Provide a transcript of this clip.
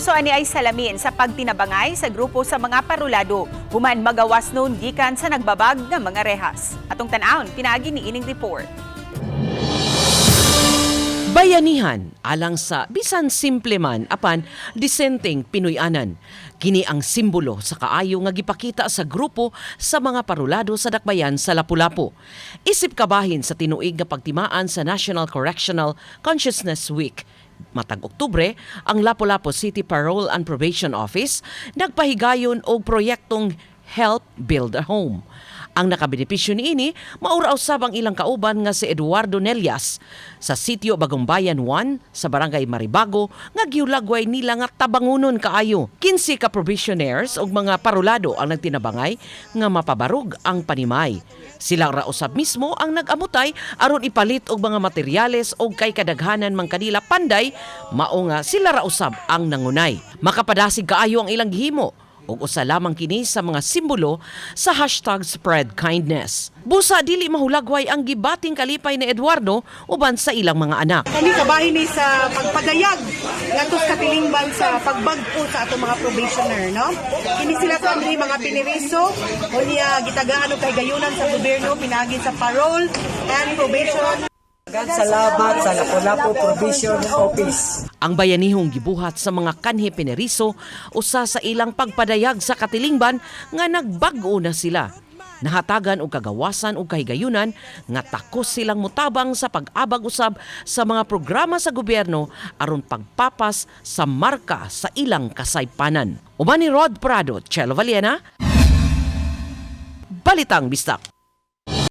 So ani ay salamin sa pagtinabangay sa grupo sa mga parulado human magawas noon gikan sa nagbabag nga mga rehas. Atong tan-awon pinaagi ni ining report. Bayanihan alang sa bisan simple man apan disenteng Pinoy-anan. Kini ang simbolo sa kaayo nga gipakita sa grupo sa mga parulado sa dakbayan sa Lapu-Lapu. Isip kabahin sa tinuig nga pagtimaan sa National Correctional Consciousness Week. Matag Oktubre, ang Lapu-Lapu City Parole and Probation Office nagpahigayon og proyektong Help Build a Home. Ang nakabenepisyo niini, maura usab ang ilang kauban nga si Eduardo Nelias sa sitio Bagong Bayan 1 sa Barangay Maribago nga gihulagway nila nga tabangunon kaayo. 15 ka probationers ug mga parulado ang nagtinabangay nga mapabarog ang panimay. Sila ra usab mismo ang nag-amutay aron ipalit og mga materyales og kay kadaghanan man kanila panday, mao nga sila ra usab ang nangunay. Makapadasig kaayo ang ilang gihimo ug usa lamang kini sa mga simbolo sa #SpreadKindness. Busa dili mahulagway ang gibating kalipay ni Eduardo uban sa ilang mga anak. Kani kabahin ni sa pagpadayag ngadto sa katilingban sa pagbag-o sa atong mga probationer, no? Kini sila sa aming mga piniriso unya gitagaan og kahigayunan sa gobyerno pinaagi sa Parole and Probation. Salamat sa Lapu-Lapu Probation Office. Ang bayanihong gibuhat sa mga kanhi pineriso usa sa ilang pagpadayag sa katilingban nga nagbag-o na sila. Nahatagan og kagawasan og kahigayunan nga takos silang mutabang sa pag-abag usab sa mga programa sa gobyerno aron pagpapas sa marka sa ilang kasaypanan. Uban ni Rod Prado, Chelo Valiena, Balitang Bisdak.